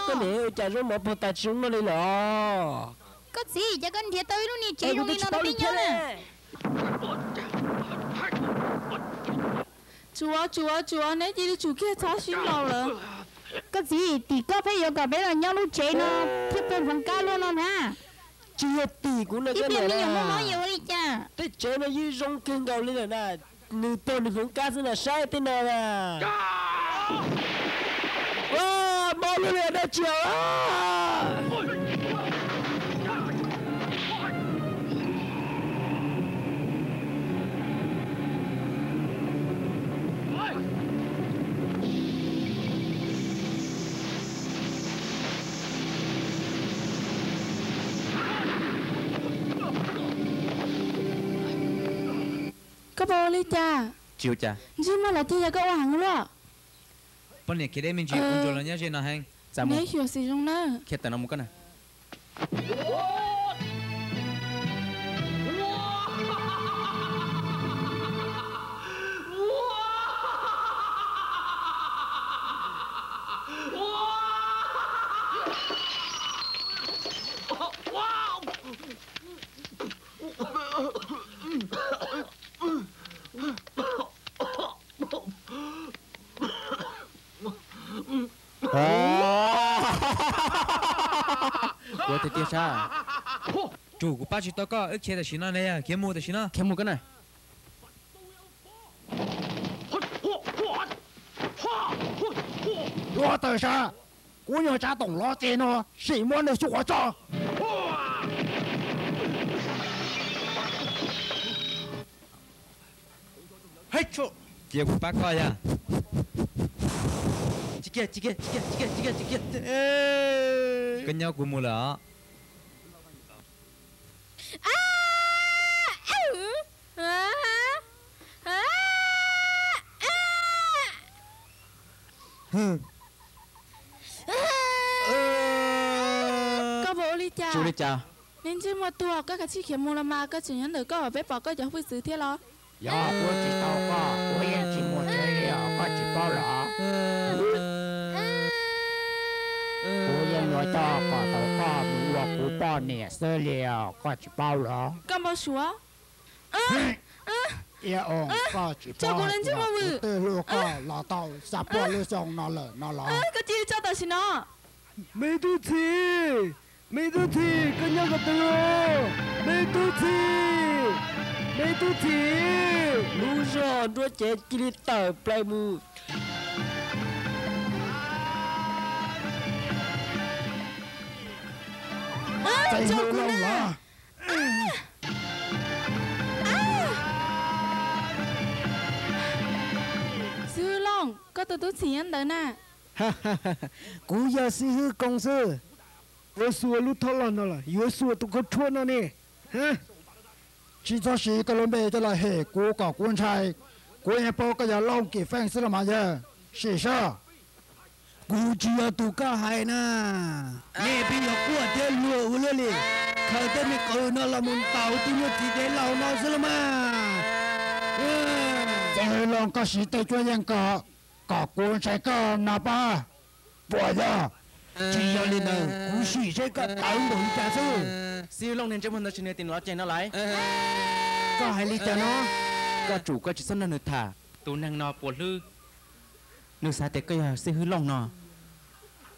Koj niam, ua cas zaub mov puag ta tsis zoo noj li lawm? Koj txiv, cas koj nrhiav tau ib lub niag tsev zoo li no rau peb nyob na? Tsuav, tsuav, tsuav, neb cia li tsum kiag txhob sib ntaus lawm. Koj txiv, tim koj pheej yuav kom peb los nyob lub tsev no thiab peb hloov kab luaj no na. Tsis yog tim kuv no, ib pliag me nyuam muaj mob yuav ua li cas? Tej tsev no yeej zoo kawg nkaus li lawm na, nws pog nws hloov kab xwb na, saib tej no na. Mob lub li dab tsi a? Koj puas ua li cas? Tsis ua cas. Ntsej muag los ces yog koj ua heev luaj. Poj niam khiav deb me ntsis, ua ntsuag los nyob ze no heev. Neb xyuam xim zoo na. Khiav tawm no mus koj na. Ua tiag tiag sab. Tsum kuv pab tsis tau koj, wb khiav tam sim no ne, khiav mus tam sim no. Khiav mus koj na. Ua tawm sab, kuv nyuag tsab toom lov ces no sim muab nws xyuam tso. Cia kuv pab koj yog. Tsis kiag, tsis kiag, tsis kiag, tsis kiag, tsis kiag, tsis kiag. Koj nyob kuv mus lawm os. Koj puas ua li cas? Tsis ua li cas. Neb ntsej muag tuag, koj kav tsij khiav mus los mas, koj tseem nyob ntawm koj, peb pom koj cov hwj txwv thiab los? Yog kuv tsis tau koj, kuv yeej tsis mus tsev li os, koj tsis paub los? Kuv yeej yuav coj kom tau koj mus ua kuv poj niam xwb li os, koj tsis paub los? Koj npau suav. Ia oo, koj tsis paub hais tias kuv twb hlub koj los tau xya puas lub xyoo no lawm no los? Koj cia li tso tam sim no. Me tub txim, me tub txim, koj nyob qhov twg? Me tub txim, me tub txim. Lub zog nruab cev cia li tawm plaws mus. Txawj hlub Looj los? Xib hwb Looj, koj tus tub txim nyob ntawd na. Kuv yog xib hwb Koob xwb. Yuav xua lub thob loj no los yuav xua tus khaub rhuab no ne? Tsis txhob siv koj lub npe coj los hem kuv kom kuv ntshai. Kuv yeej paub koj yog Looj Kim Feej xwb los mas yawg. Sim sab. Kuv tsis yog tus koj hais na. Nej pheej yog quaj thiab luag ua luaj li. Khaws tej me qws no los mus ntaus tej nyuag txiv dev laus no xwb los mas. Txawj Looj, koj siv tej cuab yeej kom, kom kuv ntshai koj no pab. Puas yog? Tsis yog li ntawd, kuv sim seb koj tawv npaum li cas xwb. Xib hwb Looj, niag ntsej muag ntawd tsis nws tim no ces no lawm. Koj hais li cas no? Koj tsum koj tsis txhob nrog nws tham. Tus neeg no puas hlwb, nws xav tias koj yog xib hwb Looj no.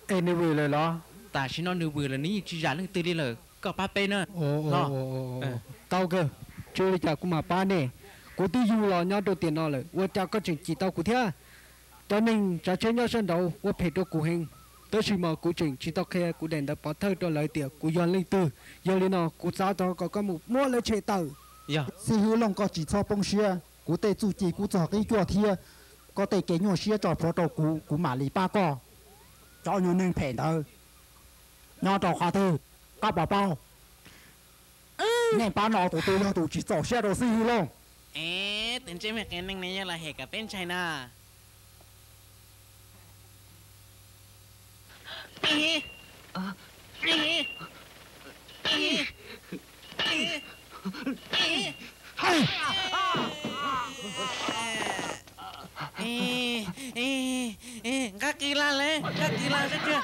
Es nws vwm lawm los? Tam sim no nws vwm lawm, nws yeej tsis zam leej twg li lawm, koj pab peb na. Tau kawg, tsis ua li cas kuv mam pab nej. Kuv twb yug los nyob rau tiam no lawm, ua cas koj tseem cim tau kuv thiab? Cov neeg tsav tsheb nyob sab nraud ua phem rau kuv heev, tab sis mas kuv tseem tsis tau qhia kuv daim ntawv pov thawj rau lawv tias kuv yog leej twg. Yog li no kuv xav tau kom koj mus muab lawv tshem tawm. Xib hwb Looj, koj tsis txhob poob siab, kuv tej txuj ci kuj txog qib cuaj thiab. Koj tej kev nyuaj siab tso plhuav rau kuv, kuv mam li pab koj. Cov nyuag neeg phem ntawd nyob rau qhov twg, koj puas paub? Nej pab no tus twg yog tus tsis txaus siab rau xib hwb Looj? Es tus ntsej muag qias neeg ne yog los hem kom peb ntshai na. Nqa qis laj lawm, nqa qis laj saib tseg.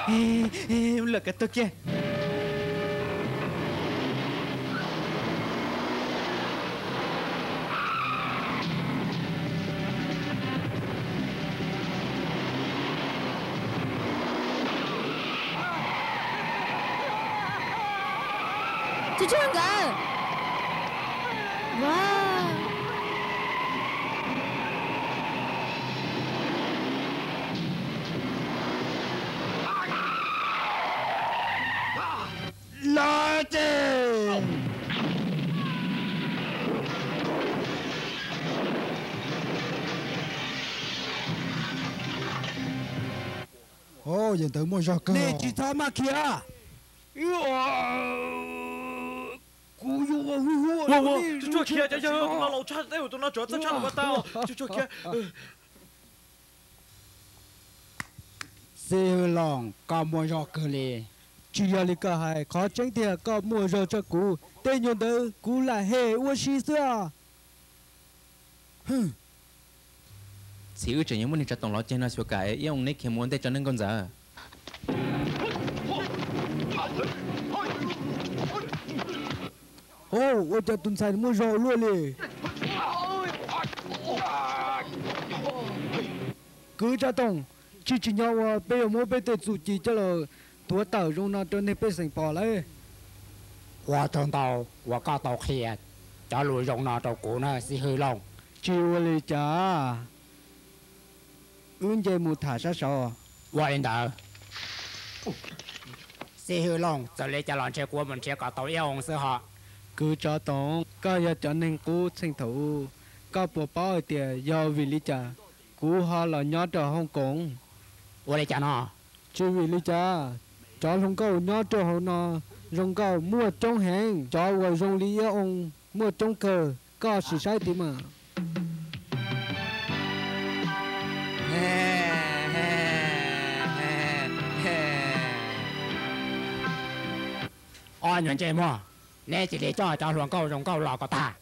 Lawm, kav tuag kiag. Tsuag tsuag nkawd. Los ces. Yog ntawd muaj zog kawg. Nej tsis txhob maj khiav. Kuv yuav ua hu hu. Tsuag tsuag khiav, cov yawg, tus no laus tshaj, tus no tsuav txawj tshaj tus ko tau. Tsuag tsuag khiav. Xib hwb Looj, koj muaj zog kawg li. Tsis yog li koj hais, qhov tseeb tiag koj muaj zog tshaj kuv. Tej nyuag ntawd kuv lam hem ua si xwb os. Txhim, wb tseem yuav muab niag tsav toom lov ceg no xyuas kam es Iab Oo neb khiav mus ua ntej tso nej nkauj ntxawm. Ua cas tus ntxhais muaj zog ua luaj li? Kwv Tsav Toom, tsis tsim nyog uas peb yuav muab peb tej txuj ci coj los tuav tawm zoo no rau nej pej xeem pom lawm. Ua tsaug ntau uas koj tau qhia cov lus zoo no rau kuv na xib hwb Looj. Tsis ua li cas, wb nce mus tham sab saud. Ua li ntawd. Xib hwb Looj, txawm li cas los ntshe kuv mus nrhiav kom tau Iab Oo xwb hos. Kwv Tsav Toom, koj yog cov neeg qub txheej thaum ub, koj puas paub hais tias yog vim li cas kuv ho los nyob rau Hoo Koom? Ua li cas no? Tsis vim li cas, cov hluas nkauj nyob rau hauv no zoo nkauj muaj coob heev, cov uas zoo li Iab Oo muaj coob kawg, koj sim saib tid mas. Ob nyuag ntsej muag, neb cia li coj cov hluas nkauj zoo nkauj los kom tag.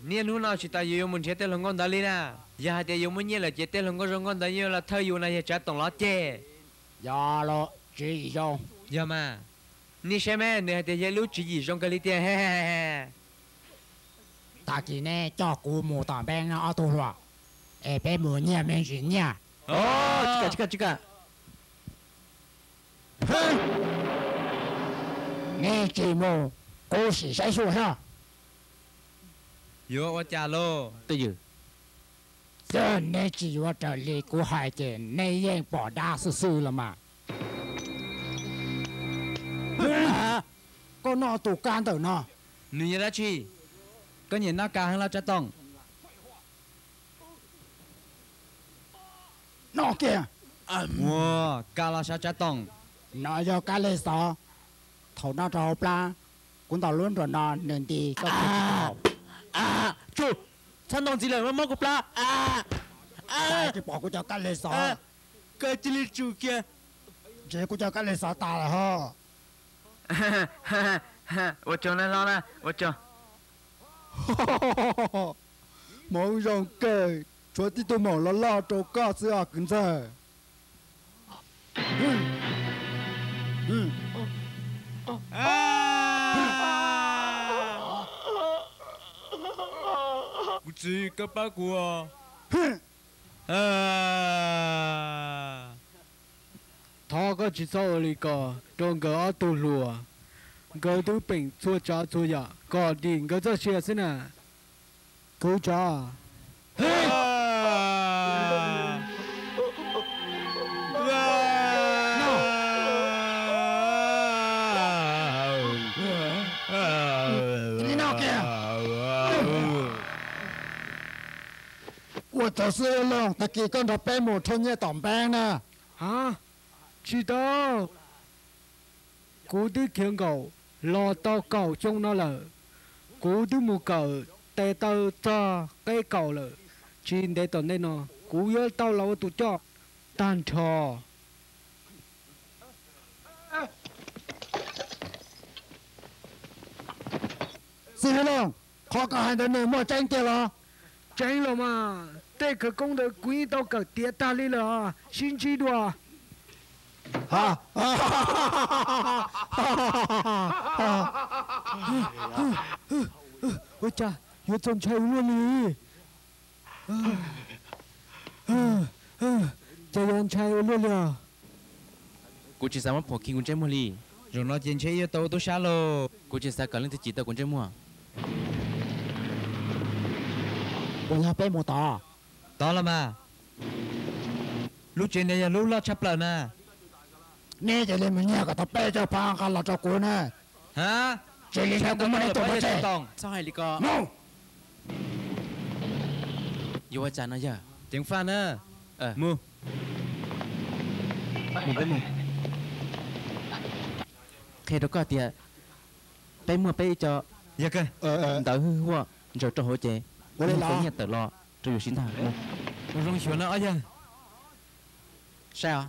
Niaj hnub no tsis tas yus yuav mus nrhiav tej hluas nkauj ntawd li na. Yog hais tias yus muaj nyiaj lawm ces tej hluas nkauj zoo nkauj ntawd yuav los thawj yus no yog Tsav Toom los ceg. Yog los tswv yim zoo. Yog mas, nej saib mas, nws hais tias yog ib lub tswv yim zoo kawg li tiag. Tag kis neb coj kuv mus tom npeeb ob tug hluas, es peb mus nyiag me ntsis nyiaj. Tsis kam, tsis kam, tsis kam. Neb tsis mus, kuv sim saib xyuas seb. Yuav ua cas lauj? Twj ywm, yog neb tsis yuav raws li kuv hais ces neb yeej pom dab xwb xwb los mas. Koj noj tus kab ntawm no, nws yog dab tsi? Koj nyiam noj kas heev los Tsav Toom? Noj kiag. Ua, kas los sav Tsav Toom. No yog kab lig xov. Thaum noj rau hauv plab, kuv ntaus lub nruas no nws nti koj kiag tsis tau. Tsum, txhob ntaus ntxiv lawm, mob kuv plab. Tsis pom kuv cov kab lig xov. Koj cia li tsum kiag. Ntshe kuv cov kab lig xov tas lawm ho. Ua tsaug na hlob na, ua tsaug. Hmoov zoo kawg, tshuav tib tug maum loj loj rau koj xwb os kwv ntxawg. Kuv txiv, koj pab kuv. Thov koj tsis txhob ua li ko rau nkawd ob tug hluas. Nkawd twb peem txhua tsav txhua yam kom dim nkawd txoj sia xwb na. Kwv Tsav. Ua tsaug xwb Looj, tag kis koj nrog peb mus rho nyiaj tom npeeb na. Ha, tsis tau. Kuv twb khiav nkaum los tau kaum xyoo no lawm. Kuv twb mus kawm tes taw txog qeb kaum lawm. Tsis ntev tom ntej no kuv yuav tau los ua tus coj tag nrho. Xib Hwb Looj, qhov koj hais ntawd nws muaj tseeb tiag los? Tseeb los mas, tej khawv koob ntawd kuv yeej tau kawm tiav tag li lawm, sib ntsib dua. Ua cas yuav txaus ntshai ua luaj li? Ces yuav ntshai ua luaj li os. Kuv tsis xav muab phom khi kuv ntsej muag li. Zaum no ces ntshe yuav tau ua tub sab lauj. Kuv tsis xav kom leej twg cim tau kuv ntsej muag. Puas yog peb mus tod? Tod los mas. Lub tsev no yog lub loj tshaj plaws na. Neb cia li mus nyiag kom tau peb tug phab nqa los rau kuv na. Tsis li ntawd kuv muab neb tua pov tseg. Txhob hais li ko. Mus. Yuav ua cas no yawg? Ceev faj na. Mus. Mus peb mus. Qhia rau koj tias peb muaj peb ib co ntawv hwj huaj ntsaws rau hauv ces ua li los nyiaj tawm los rau yus siv ntag. Mus. Ua zoo xyuas na ob yawg. Saib os.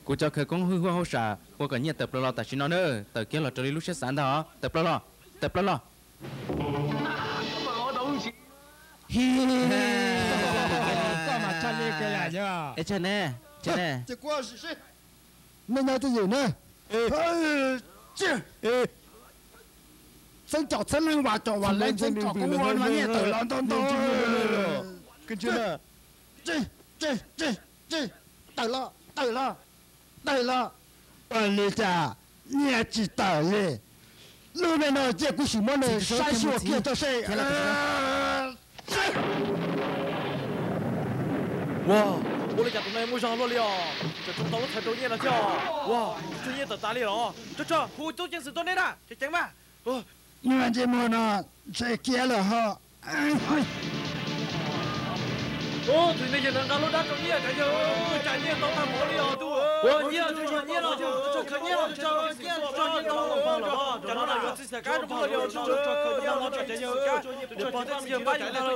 Kuv cov khawv koob hwj huaj hauj sam ua kom nyiaj tawm plaws los tam sim no na, tawm kiag los raws li lub siab xav ntag os. Tawm plaws los, tawm plaws los. Koj mas tshaj li kawg yam yog. Ces kuv sim seb nej nyob twj ywm ne. Txheeb com txheeb leej vam com vam leej txheeb com kuv ua no nyiaj tawm los ntau ntau. Tawm los, tawm los, tawm los. Ua li cas nyiaj tsis tawm li? Lub me no cia kuv sim muab nws saib xyuas kiag tso seb. Ua, ua li cas tus no muaj zog luaj li os? Tseem tsoo tau lub thawv rau nyiaj no thiab os. Ua, tsoo nyiaj tawm tas li los. Tso tso, hu tub ceev xwm tuaj neb na, ceev ceev mas. Nyuag ntsej muag no ntshe khiav lawm ho. Tus neeg yawg ntawd nqa lub dab rau nyiaj, cov yawg, cas nyiaj ntau tag npaum li os. Ua nyiaj, nyiaj los, nyiaj los, nyiaj los, cov no yuav txij xiam kab rau yawg, cov yawg pog thiab txiv yawg pab yawg tag lawm no.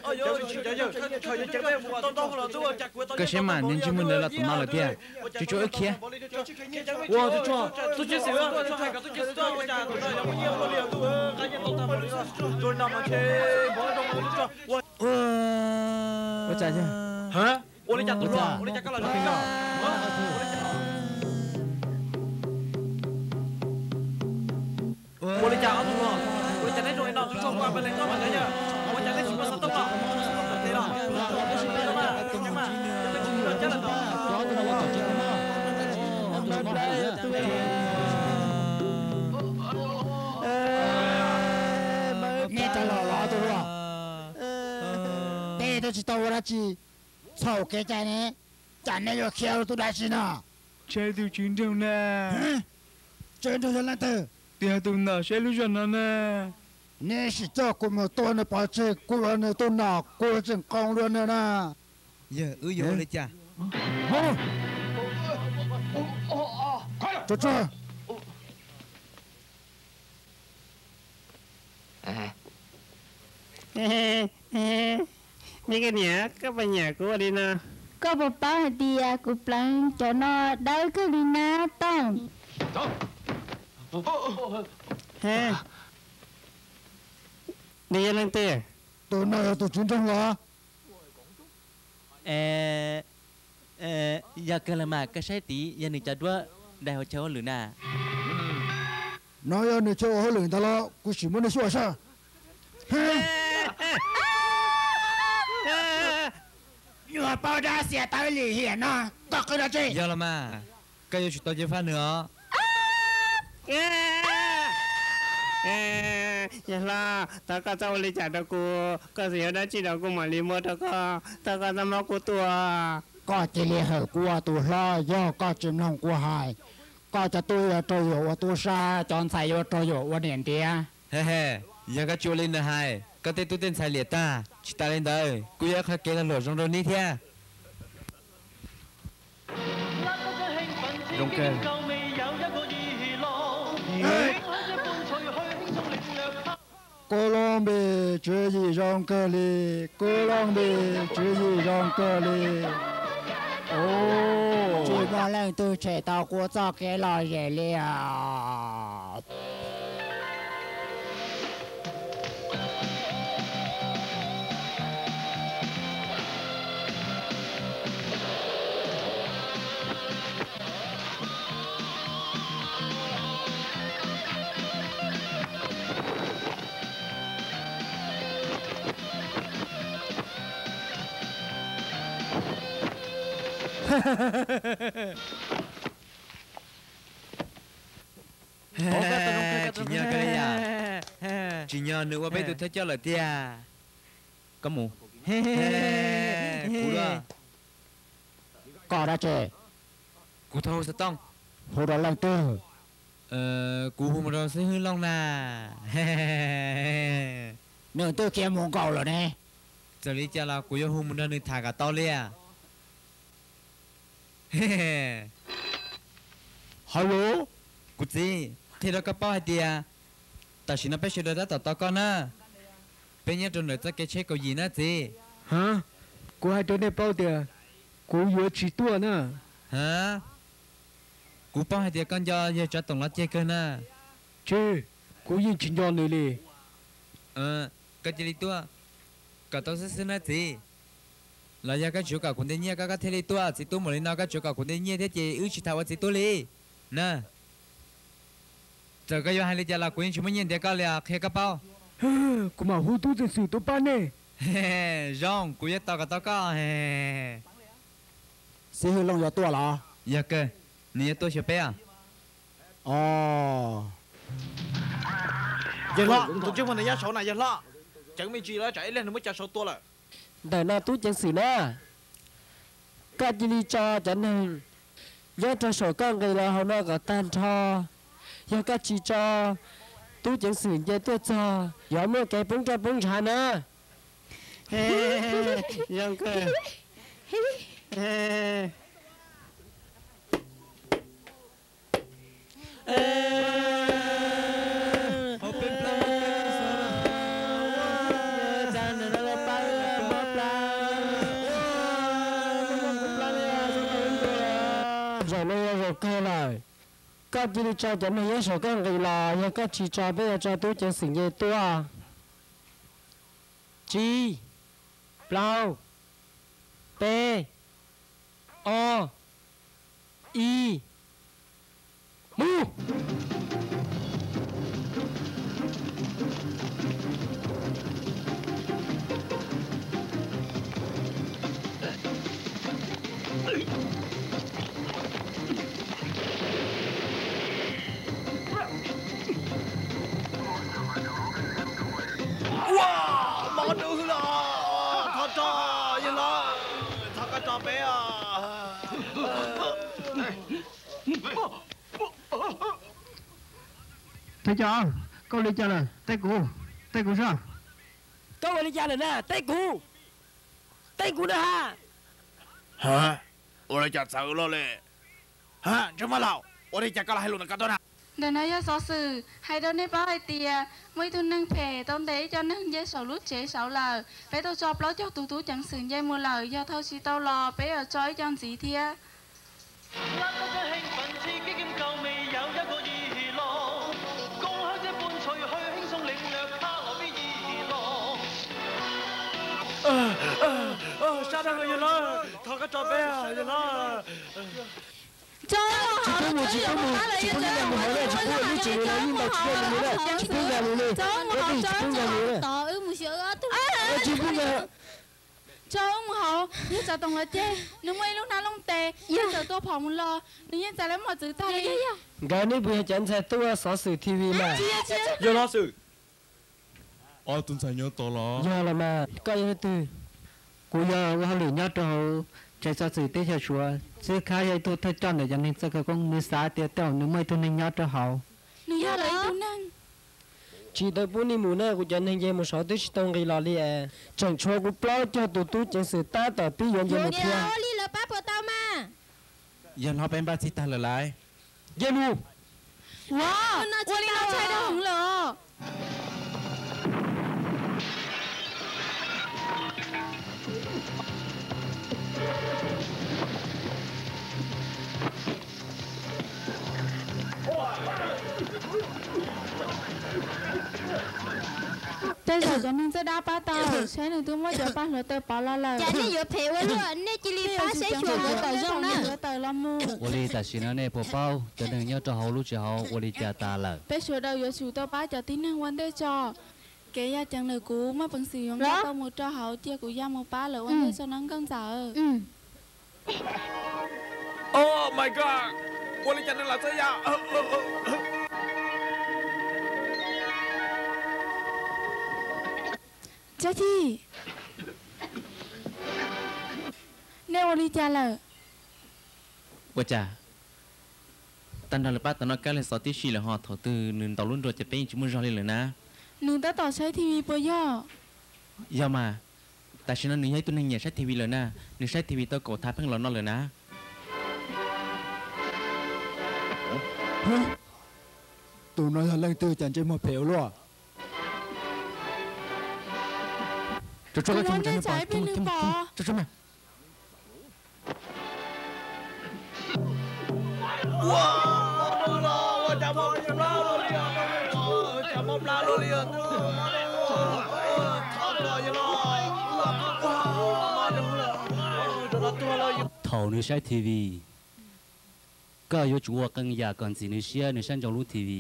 Cov yawg, cov yawg, cov yawg ceev npej mus ua tau ntau los ntuj, cas kuv tau nyiaj ntau tag npaum li os. Koj siab mas, niag ntsej muag ntawd los tus no lawm tiag. Tsis tshua wb khiav. Ua tus tsog, tus ceev xwm, tus tsog hais kom tus ceev xwm tuaj ua cas tus no yuav muaj nyiaj ua luaj li os, ntuj, nqa nyiaj ntau tag npaum li os. Tus no mas ntshe npov zoo tus tsog. Ua cas yog? Ua li cas tus hluas, ua li cas koj los zoo li koj? Ua li cas ob tug hluas, ua li cas neb zoo li no, tus tsog ua peb leeg noj mas cov yawg, ua cas neb tsis muaj xov tooj los, xov tooj tom tes los, tus tsog ua li cas neb tsis muaj xov tooj los. Nej rov los los tus hluas, peb twb tsis tau ua dab tsi, txhaum kev cai ne, cas nej yuav khiav ua tus dab tsi no? Saib tus tswv nroog na. Tswv nroog yog leej twg? Twb yog tus ntawm saib lub zog no na. Neb sim coj kuv mus tua nws pov tseg, kuv ua nws tus nom kuv tseem nqoo dua nws na. Yawg, wb yuav ua li cas? Me koj niam, koj puas nyiam kuv ua li no? Koj puas paub hais tias kuv pleev cov no dawb kawg li na Tooj? Nws yog leej twg? Tus no yog tus tswv nroog los? Yog kawg los mas, koj saib tid, yog nws cov duab daig hauv chaw hauj lwm na. No yog nws chaw ua hauj lwm ntag los kuv sim muab nws xyuas saib. Nyuag paub dab xiam tawv lim hiam no, koj qw dab tsi? Yog los mas, koj yuav tsum tau ceev faj nws os. Yawg hlob, thov koj txhob ua li cas rau kuv, koj txawm yuav dab tsi los kuv mam li muab rau koj, thov koj txhob muab kuv tua. Koj cia li hawm kuv ua tus hlob, yog koj tsis mloog kuv hais, koj cov tub yuav raug yuam ua tub sab, cov ntxhais yuav raug yuam ua niam ntiav. He he, yog koj tsis ua li nws hais, koj tej tub tej ntxhais liam tag. Tsis tas li ntawd, kuv yuav qhia kev lag luam zoo rau neb thiab. Zoo kawg. Koj lub npe tswv yim zoo kawg li, koj lub npe tswv yim zoo kawg li. Tsis muaj leej twg tshem tau kuv txoj kev lom zem li os. Tsis nyog koj li yam, tsis nyog nws ua peb tus thawj coj lawm tiag. Koj mus. Kuv dua. Koj dab tsi? Kuv thov hu xov tooj. Hu rau leej twg? Kuv hu mus rau xib hwb Looj na. Nws twb khiav mus nkaus lawm ne. Txawm li cas los kuv yuav hu mus nrog nws tham kom tau li. Hello, kuv txiv, qhia rau koj paub hais tias tam sim no peb sawv daws tab tom tos koj na. Peb nyob rau ntawm txoj kev tsheb kaum yim na txiv. Ha, kuv hais rau nej paub tias kuv yuav tsis tuaj na. Ha, kuv paub hais tias koj nco yawg Tsav Toom Los Ceg kawg na. Tsis, kuv yeej tsis nco nws li. Koj cia li tuaj kom tau xwb xwb na txiv. Los yog koj tsis yuav kom kuv nti nyiaj koj, koj thiaj li tuaj. Txiv tub mus li no koj tsis yuav kom kuv nti nyiaj thiab ces wb tsis tham ua txiv tub li na. Txawm koj yuav hais li cas los kuv yeej tsis muaj nyiaj ntiav koj li os, qhia koj paub. Kuv mam hu tub ceev xwm tuaj pab nej. Zoo, kuv yuav tos kom tau koj. Xib hwb Looj yuav tuaj los? Yog kawg, nws yuav tuaj xyuas peb os. Yawg hlob, tus ntsej muag ntawm nyob saud na yawg hlob. Ceev me ntsis los tsam ib leeg nws muab cov saud tua lawm. Ntawm no tub ceev xwm na, koj cia li tso cov neeg nyob rau saum koj nqis los hauv no kom tag nrho. Yog koj tsis tso, tub ceev xwm nce tuaj txog yuav muaj kev poob roj poob ntshav na. Zoo kawg. Zaum no yog zaum kawg lawm. Koj cia li tso cov neeg nyob saum koj nqis los, yog koj tsis tso peb yuav tso tub ceev xwm nce tuaj. Tsib, plaub, peb, ob, ib, mus. Ua, mov dub hwb los, thov tso, yawg hlob, thov koj tso peb os. Thov tso, koj ua li cas lawm? Teb kuv, teb kuv soj. Koj ua li cas lawm na? Teb kuv, teb kuv na ha. Ha, ua li cas txawv luaj li? Ha, ntsej muag laus, ua li cas koj los hais lus ntawm ko tuaj na? Ntawm no yog xov xwm hais rau nej paub hais tias muaj ib tug neeg phem tau ntes ib co neeg nce saum lub tsev saud lawm. Peb tau tso plaub caug tus tub ceev xwm nce mus lawm, yog thau tsis tau los peb yuav tso ib co ntxiv thiab. Sab dab, yawg hlob, thov koj tso peb, yawg hlob. Tsis pub mus, tsis pub mus, tsis pub nkag mus hauv na, tsis pub mus, tsis pub nkag mus na, tsis pub nkag mus na, tsis pub nkag mus na. Tsis pub nkag. Tso wb mus hauv, yawg Tsav Toom Los Ceg, nws muaj ib lub hnab looj tes, yawg txawm tua phom mus los, nws yeej txais lawv mos txwv tag li. Nkawd neb puas yog cov ntxhais tuaj xov xwm T V mas? Yog los xwm. Ob tug ntxhais nyob tod los? Yog los mas, koj yog leej twg? Kuv yog ua hauj lwm nyob rau hauv tsev xov xwm teb chaws Suav. Xwb Khab yog ib tug thawj coj ntawm cov neeg txawj khawv koob, nws xav tias tej zaum nws muaj ib tug neeg nyob rau hauv. Nws yog lawv ib tug neeg. Tsis tau pub nej mus na, kuv cov neeg nce mus saud twb tsis tau nqis los li es. Tseem tshuav kuv plaub caug tus tub ceev xwm tab tom pib yuav nce mus thiab. Ua li lawv pab puas tau mas? Yawg hlob, peb npaj txhij tag lawm lauj. Nce mus. Ua, ua li no ntshai dhau heev lawm os. Tej zaum cov neeg txawj dab pab tau, saib nws twb muab cov paj hluav taws pov los lawm. Cas nej yuav phem ua luaj, nej cia li pab saib xyuas nkawd tawm zoo na. Ua li tam sim no nej puas paub cov neeg nyob rau hauv lub tsev hauv ua li cas tas lawm? Peb sawv daws yuav tsum tau pab cov tib neeg ua ntej tso. Kev yaj ceev lawm, kuv muaj peev xwm yuav nkag tau mus rau hauv, cia kuv ya mus pab lawv ua ntej tso nawb nkauj ntxawm. Oh my God! Ua li cas nws lam txawj ya? Tsab Thij, nej ua li cas lawm? Ua cas tag nrho lawv pab tau noj kab lig xov tib si lawm ho thaum twg nws ntaus lub nrua ces peb yeej tsis muaj zog li lawm na. Nws tab tom saib T V puas yog? Yog mas, tam sim no nws yog ib tug neeg nyiam saib T V lawm na, nws saib T V tau kaum thav pheej los no lawm na. Tus no yog leej twg cas ntsej muag phem ua luaj? Thaum nws saib T V, koj yuav tsum ua qee yam kom ntxim nws siab nws saib ntsoov lub T V.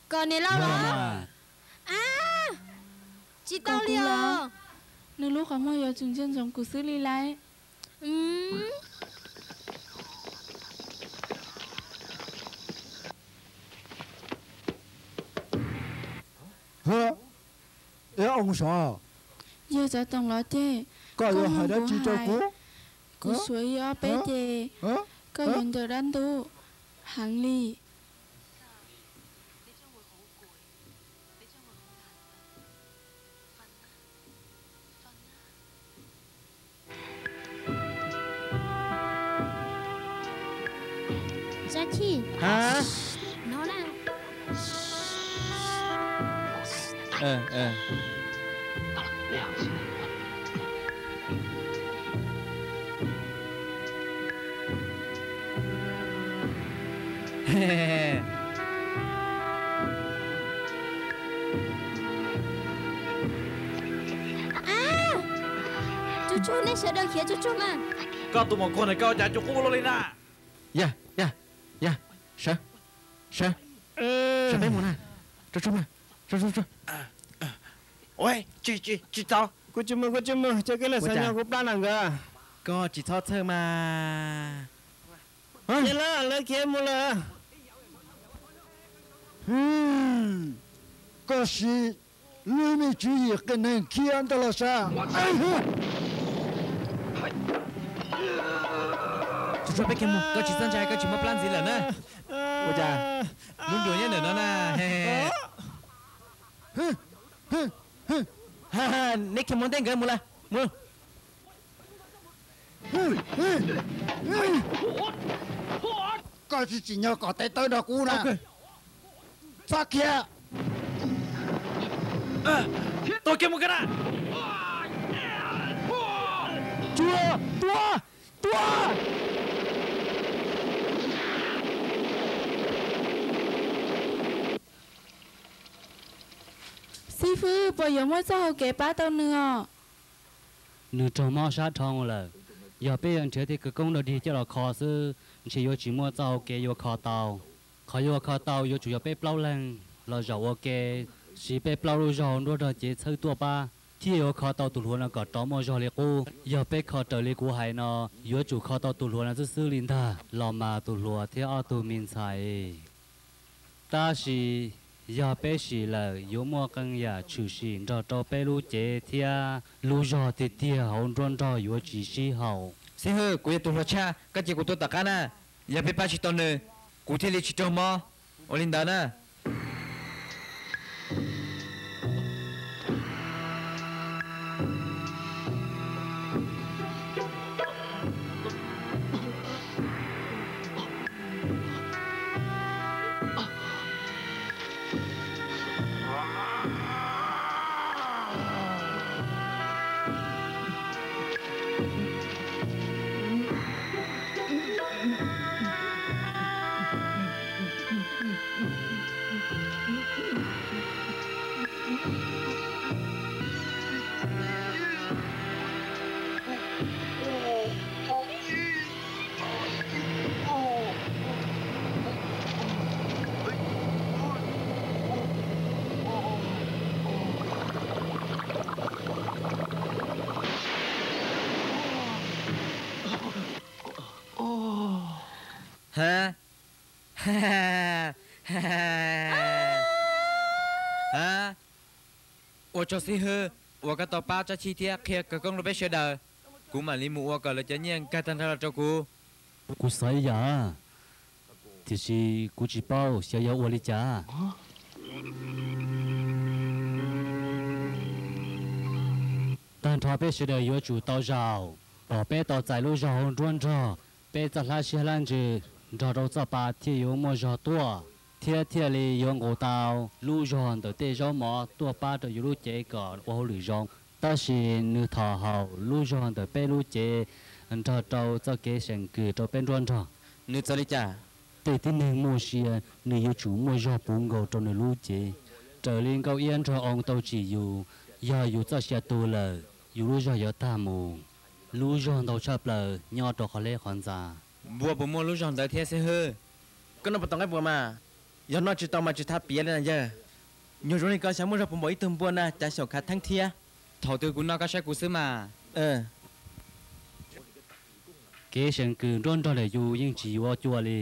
Kom niam laus los? Tsis tau li os. Nws lub qhov muag yuav tsum ntsia ntsoov kuv xwb li lauj. Yog Txawv Toom los ces koj yuav hais dab tsi rau kuv? Kuv suav ib ob peb ces koj yuav ncaws dab ntub heev li. Tsuj Tsuj, nej sawv daws khiav tsuj tsuag mas. Koj tus maum khuam na, koj ua cas tsuas qub ua luaj li na? Yog, yog, yog, sawv, sawv, sawv peb mus na. Tsuj Tsuj mas, tsuj tsuj tsuj. Tsis tau, kuv tsis mus, kuv tsis mus, cov kwv lawv xav nyob kuv plab na nkawd. Koj tsis txhob txhawj mas. Ces lawv, lawv khiav mus lawm. Koj siv lub me tswv yim qias neeg khiav ntag los sas. Tsuj Tsuj, peb khiav mus, koj tsis txhob ntshai, koj tsis muaj plab ntxiv lawm na. Ua cas lub nruas nyob ntawm no na? Neb khiav mus ntej nkawd mus lawm, mus. Koj tsis tsim nyog kom tes taw nrog kuv na. Txhob khiav. Tua kiag mus kiag na. Tsuag, tua, tua. Xib fwb, puas yuav muaj txoj hau kev pab tau nws os? Nws raug mob sab dhau lawm. Yog peb yuav nrhiav tej khawv koob dog dig coj los kho xwb, ntshe yuav tsis muaj txoj hau kev yuav kho tau. Qhov yuav kho tau yuav tsum yog peb plaub leeg los zaum ua ke, siv peb plaub lub zog nruab nrog cev txhawb tuaj pab, thiaj yuav kho tau tus hluas no kom rov muaj zog li qub. Yog peb kho raws li kuv hais no, yuav tsum kho tau tus hluas no xwb xwb li ntag los mas tus hluas thiab ob tug me ntxhais. Tab sis yog peb sim lawm yuav muaj qee yam tshwm sim nrog rau peb lub cev thiab lub zog tiag tiag hauv nruab nrog yuav tsis sib haum. Xib hwb, kuv yog tus hluas tshaj, koj cia kuv tuaj tom qab na. Yog peb pab tsis tau nws, kuv thiaj li tsis raug mob. Ua li ntawd na. Ha, ha, ua tsaug xib hwb, uas koj tau pab Tsab Chij thiab qhia khawv koob rau peb sawv daws. Kuv mam li mus ua kom lawv cov nyiaj nkag tag nrho los rau kuv. Kuv xav ib yam, tiam sis kuv tsis paub xyov yog ua li cas. Tag nrho peb sawv daws yuav tsum tau zaum kom peb tau txais lub zog hauv nruab nrog, peb txoj hlab siab hlab ntsws nrog rau txoj pa thiaj yuav muaj zog tuaj, thiab thiaj li yuav nqus tau lub zog ntawm tej zaub mov tuaj pab rau yus lub cev kom ua hauj lwm zoo. Tab sis nws thaum haum lub zog ntawm peb lub cev nrog rau txoj kev seem kws rau peb nruab nrog. Nws txawv li cas? Tej tib neeg muaj sia nws yuav tsum muaj zog puv nkaus rau nws lub cev, raws li nkauj iab nrog oo tau tsim yus. Yog yus txoj sia tu lawm, yus lub zog yuav tag mus. Lub zog ntau tshaj plaws nyob rau qhov hleb qhov ntxa. Npua puas muaj lub zog ntawd thiab xib hwb? Koj noj puas tau nqaij npua mas? Yog noj tsis tau mas tsis txhob piav li na yawg. Nyuag zoo li koj xyov muaj zog puas npaum ib tug npua na, cas xyaum khav theeb thiab. Thaum twg kuv noj koj saib kuv xwb mas. Kev seem kws nruab nrog ntawm yus yeej tsis yuav cua li,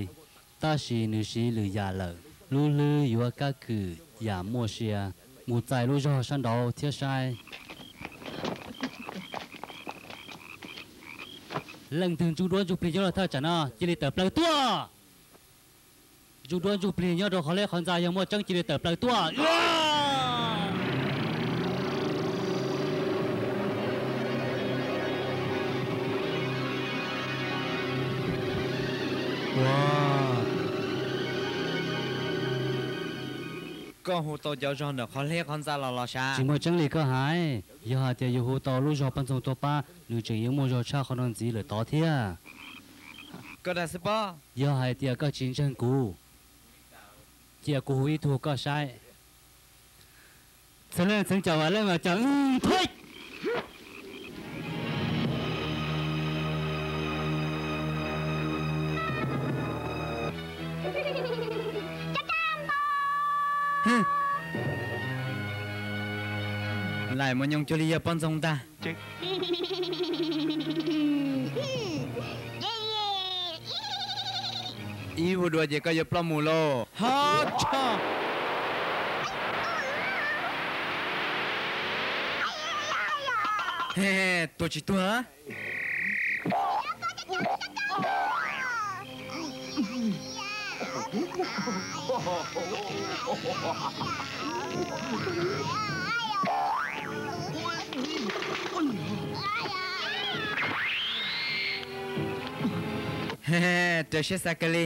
tab sis nws siv lwm yam lawm. Lub hlwb yuav kab kwm yam muaj sia, mus txais lub zog sab nraud thiab saib. Leej twg ntsuj duab ntsuj plig nyob rau thaj tsam no cia li tawm plaws tuaj. Ntsuj duab ntsuj plig nyob rau qhov hleb qhov ntxa yog muaj tseeb cia li tawm plaws tuaj. Koj hu tau cov zog ntawm qhov hleb qhov ntxa los los sav? Tsis muaj tseeb li koj hais. Yog hais tias yus hu tau lub zog poj ntxoog tuaj pab, nws tseem yuav muaj zog tshaj qhov no ntxiv lawm tod thiab. Koj dag xwb pob. Yog hais tias koj tsis ntseeg kuv, cia kuv hu ib tug koj saib. Txheeb leej txheeb cov, vam leej vam cov. Laim mos nyoos cuag li yog poj ntxoog ntag. Ib vuag dua ces koj yuav ploj mus lauj. Ho tshog. He, tuag tsis tuag? He, raws siab xav kawg li.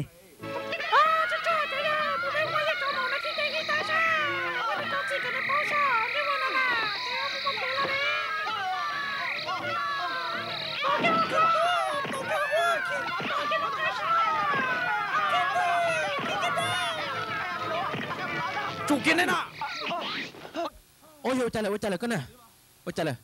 Tsum kiag neb na. Ua cas lawm, ua cas lawm koj na? Ua cas lawm?